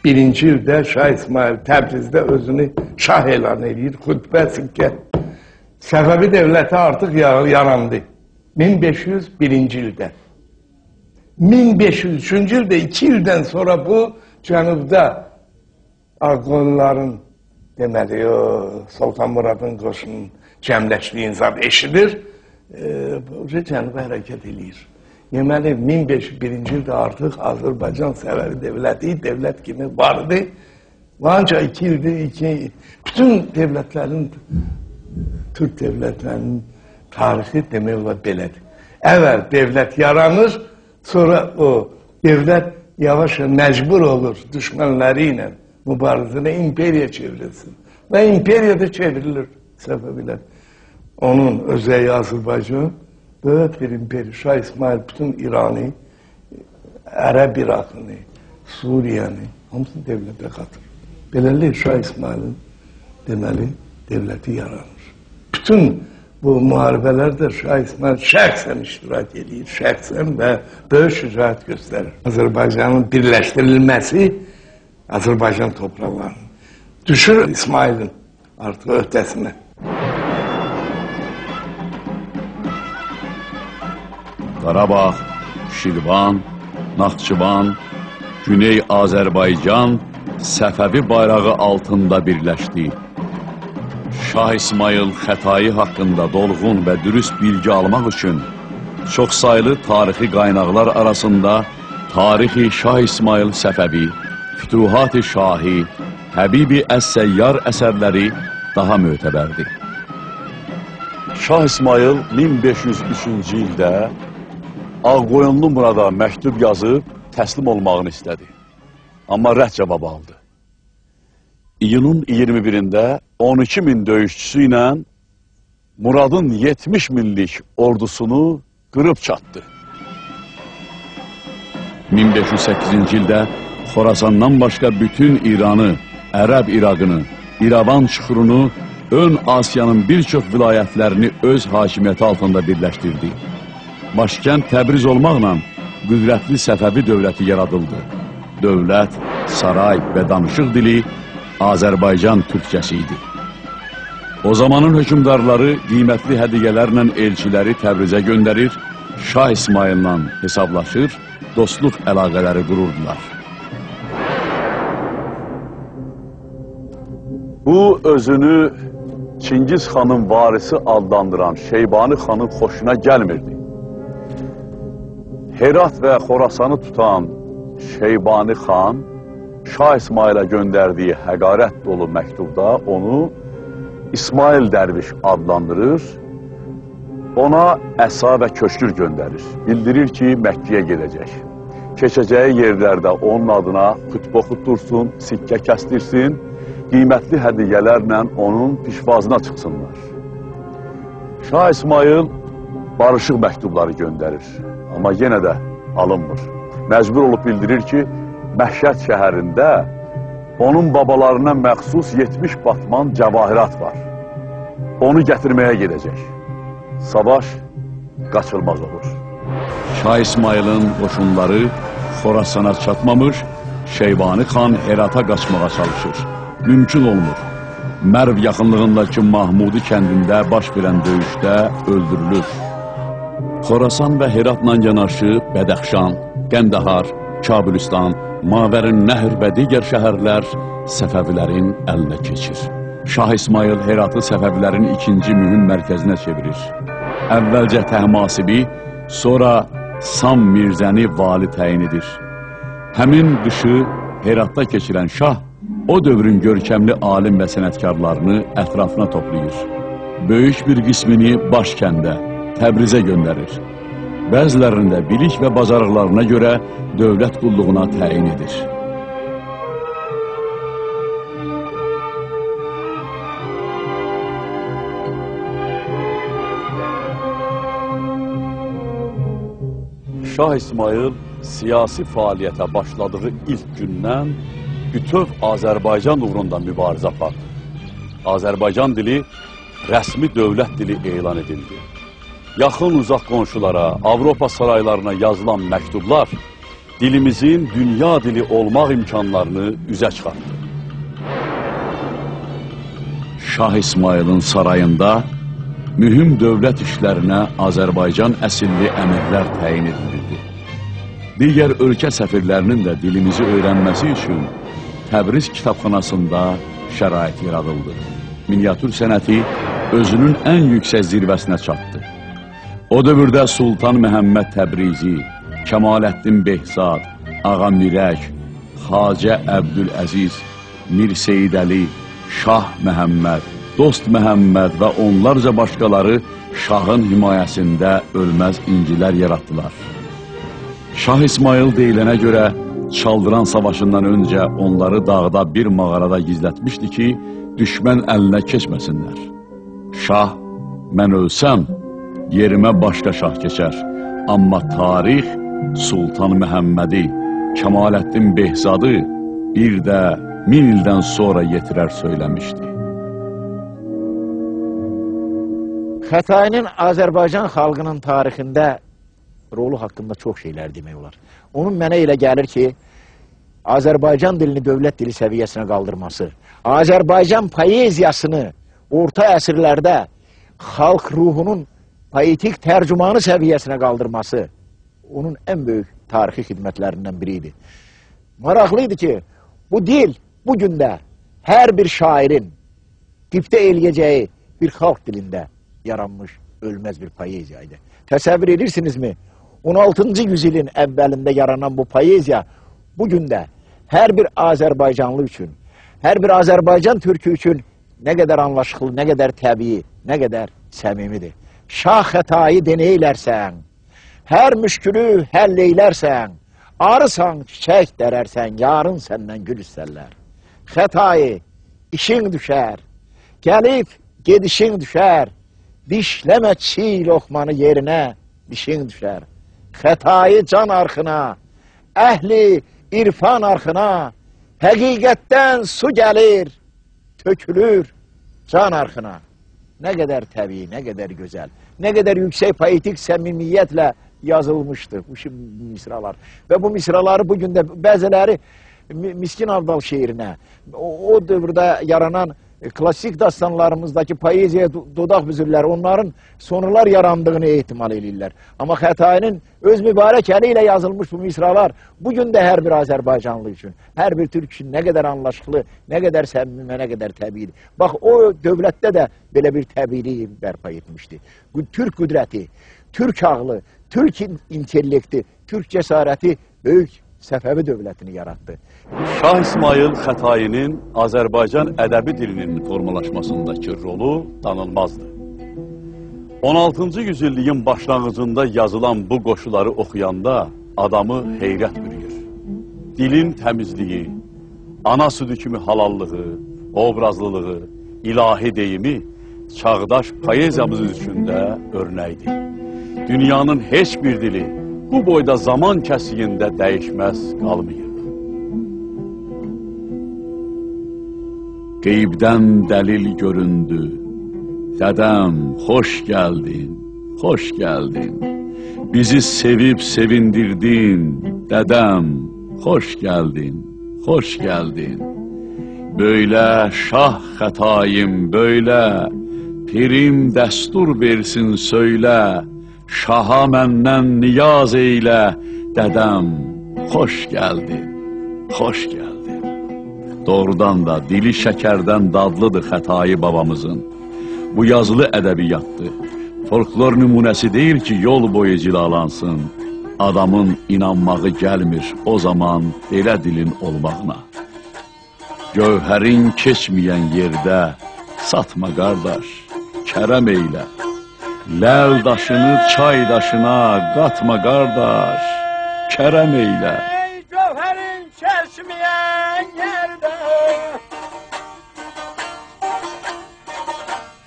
1501-ci ildə Şah İsmayıl Təbrizdə özünü şah elan eləyir, xütbə, sikkə. Səfəvi dövləti artıq yarandı. 1501-ci ildə. 1503-cü ildə, 2 ildən sonra bu cənubda Ağqoyunluların, deməli, o Sultan Muradın qoşunun cəmləşdiyini zat eşidir, cənuba hərəkət eləyir. Deməli, 1501-ci ildə artıq Azərbaycan Səfəvi dövləti dövlət kimi vardı. Ancaq 2 ildir, bütün dövlətlərin, Türk dövlətlərinin tarixi demək olar belədir. Əvvəl dövlət yaranır, sonra o dövlət yavaş məcbur olur düşmənləri ilə mübarizədə imperiya çevrilsin. Və imperiya da çevrilir Səfəvilər. Onun özəyi Azərbaycan böyük bir imperiya. Şah İsmayıl bütün İranı, Ərəb İraqını, Suriyəni, hamısını dövlətə qatır. Beləliklə Şah İsmayılın deməli dövləti yaranır. Bütün bu müharibələrdə Şah İsmayıl şəxsən iştirak edir, şəxsən və böyük şücaət göstərir. Azərbaycanın birləşdirilməsi Azərbaycan torpaqlarının düşür İsmayılın artıq öhdəsinə. Qarabağ, Şirvan, Naxçıvan, Güney Azərbaycan Səfəvi bayrağı altında birləşdi. Şah İsmayıl Xətai haqqında dolğun və dürüst bilgi almaq üçün çoxsaylı tarixi qaynaqlar arasında Tarixi Şah İsmayıl Səfəvi, Fütuhat-ı Şahi, Həbibi Əs-Səyyar əsərləri daha mötəbərdir. Şah İsmayıl 1503-cü ildə Ağqoyunlu Murada məktub yazıb təslim olmağını istədi. Amma rədd cavabı aldı. İyunun 21-də 12 min döyüşçüsü ilə Muradın 70 minlik ordusunu qırıb çatdı. 1508-ci ildə Xorasandan başqa bütün İranı, Ərəb İraqını, İrəvan çuxurunu, Ön Asiyanın bir çox vilayətlərini öz hakimiyyəti altında birləşdirdi. Başkənd Təbriz olmaqla qüdrətli Səfəvi dövləti yaradıldı. Dövlət, saray və danışıq dili Azərbaycan türkçəsi idi. O zamanın hökmdarları qiymətli hədiyyələrlə elçiləri Təbrizə göndərir, Şah İsmayılla hesablaşır, dostluq əlaqələri qururdular. Bu, özünü Çingiz xanın varisi adlandıran Şeybani xanın xoşuna gəlmirdi. Herat və Xorasanı tutan Şeybani xan, Şah İsmayıla göndərdiyi həqarət dolu məktubda onu İsmayıl Dərviş adlandırır, ona əsa və köşkür göndərir. Bildirir ki, Məkkəyə gedəcək. Keçəcəyi yerlərdə onun adına xütbə oxutdursun, sikkə kəsdirsin, qiymətli hədiyyələrlə onun pişvazına çıxsınlar. Şah İsmayıl barışıq məktubları göndərir, amma yenə də alınmır. Məcbur olub bildirir ki, Məşhəd şəhərində onun babalarına məxsus 70 batman cəvahirat var. Onu gətirməyə gedəcək. Savaş qaçılmaz olur. Şah İsmayılın qoşunları Xorasana çatmamış, Şeybani xan Herata qaçmağa çalışır. Mümkün olmur. Mərv yaxınlığındakı Mahmudi kəndində baş verən döyüşdə öldürülür. Xorasan və Heratla yanaşı Bədəxşan, Qəndahar, Kabulistan, Mavərin Nəhr və digər şəhərlər Səfəvilərin əlinə keçir. Şah İsmayıl Heratı Səfəvilərin ikinci mühüm mərkəzinə çevirir. Əvvəlcə Təhmasibi, sonra Sam Mirzəni vali təyin edir. Həmin qışı Heratda keçirən şah, o dövrün görkəmli alim və sənətkarlarını ətrafına toplayır. Böyük bir qismini başkəndə, Təbrizə göndərir. Bəzilərində bilik və bacarıqlarına görə dövlət qulluğuna təyin edir. Şah İsmayıl siyasi fəaliyyətə başladığı ilk gündən bütöv Azərbaycan uğrunda mübarizə apardı. Azərbaycan dili rəsmi dövlət dili elan edildi. Yaxın uzaq qonşulara, Avropa saraylarına yazılan məktublar Dilimizin dünya dili olmaq imkanlarını üzə çıxartdı. Şah İsmayılın sarayında mühüm dövlət işlərinə Azərbaycan əsilli əmirlər təyin edilirdi. Digər ölkə səfirlərinin də dilimizi öyrənməsi üçün Təbriz kitabxanasında şərait yaradıldı. Miniatür sənəti özünün ən yüksək zirvəsinə çatdı. O dövrdə Sultan Məhəmməd Təbrizi, Kəmaləddin Behzad, Ağa Mirək, Xacə Əbdüləziz, Mir Seyid Əli, Şah Məhəmməd, Dost Məhəmməd və onlarca başqaları şahın himayəsində ölməz incilər yaratdılar. Şah İsmayıl deyilənə görə Çaldıran savaşından öncə onları dağda bir mağarada gizlətmişdi ki, düşmən əlinə keçməsinlər. Şah, mən ölsəm, yerimə başqa şah keçər. Amma tarix Sultan Məhəmmədi, Kəmaləddin Behzadı bir də 1000 ildən sonra yetirər söyləmişdi. Xətainin Azərbaycan xalqının tarixində rolu haqqında çox şeylər demək olar. Onun mənə elə gəlir ki, Azərbaycan dilini dövlət dili səviyyəsinə qaldırması, Azərbaycan poeziyasını orta əsrlərdə xalq ruhunun poetik tərcümanı səviyyəsinə qaldırması onun ən böyük tarixi xidmətlərindən biri idi. Maraqlı idi ki, bu dil bugün də hər bir şairin qibtə eləyəcəyi bir xalq dilində yaranmış ölməz bir poeziya idi. Təsəvvür edirsinizmi? 16-cı yüzilin əvvəlində yaranan bu poeziya bugün də hər bir Azərbaycanlı üçün, hər bir Azərbaycan türkü üçün nə qədər anlaşıqlı, nə qədər təbii, nə qədər səmimidir. Şah Xətai deneylərsən, hər müşkülü həll eylərsən, arısan, çiçək dərərsən, yarın səndən gül istərlər. Xətai, işin düşər, gəlib gedişin düşər, dişləmə çiy loxmanı yerinə, dişin düşər. Xətai can arxına, əhli irfan arxına, həqiqətdən su gəlir, tökülür can arxına. Nə qədər təbii, nə qədər gözəl, nə qədər yüksək poetik səmimiyyətlə yazılmışdı bu misralar. Və bu misraları bugün də bəziləri Miskin Avdal şeirinə, o dövrdə yaranan klasik dastanlarımızdakı poeziyaya dodaq büzürlər, onların sonralar yarandığını ehtimal eləyirlər. Amma Xətainin öz mübarək əli ilə yazılmış bu misralar bugün də hər bir Azərbaycanlı üçün, hər bir türk üçün nə qədər anlaşıqlı, nə qədər səmimi, nə qədər təbiidir. Bax, o dövlətdə də belə bir təbiilik bərpa etmişdi. Türk qüdrəti, türk ağlı, türk intellekti, türk cəsarəti böyük Səfəvi dövlətini yaratdı. Şah İsmayıl Xətainin Azərbaycan ədəbi dilinin formalaşmasındakı rolu danılmazdı. 16-cı yüzilliyin başlanğıcında yazılan bu qoşuları oxuyanda adamı heyrət bürüyür. Dilin təmizliyi, ana südü kimi halallığı, obrazlılığı, ilahi deyimi çağdaş poeziyamız üçün də örnəkdir. Dünyanın heç bir dili bu boyda zaman kəsiyində dəyişməz qalmayıb. Qeybdən dəlil göründü. Dədəm, xoş gəldin, xoş gəldin. Bizi sevib sevindirdin. Dədəm, xoş gəldin, xoş gəldin. Böylə şah Xətayim, böylə. Pirim dəstur versin söylə. Şaha məndən niyaz eylə, dədəm, xoş gəldin, xoş gəldin. Doğrudan da dili şəkərdən dadlıdır Xətai babamızın. Bu yazılı ədəbiyyatdır. Folklor nümunəsi deyil ki, yol boyu cilalansın. Adamın inanmağı gəlmir o zaman belə dilin olmağına. Gövhərin keçməyən yerdə satma qardaş, kərəm eylə. Ləl daşını çay daşına qatma qardaş, kərəm eylə. Gövhərin keçməyən yerdə,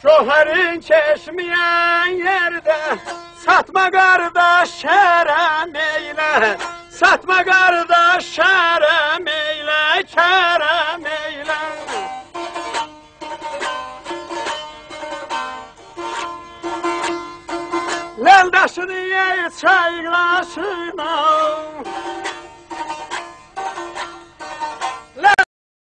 gövhərin keçməyən yerdə, satma qardaş, kərəm eylə, satma qardaş, kərəm eylə, kərəm eylə. Ləl daşını yey çay daşına,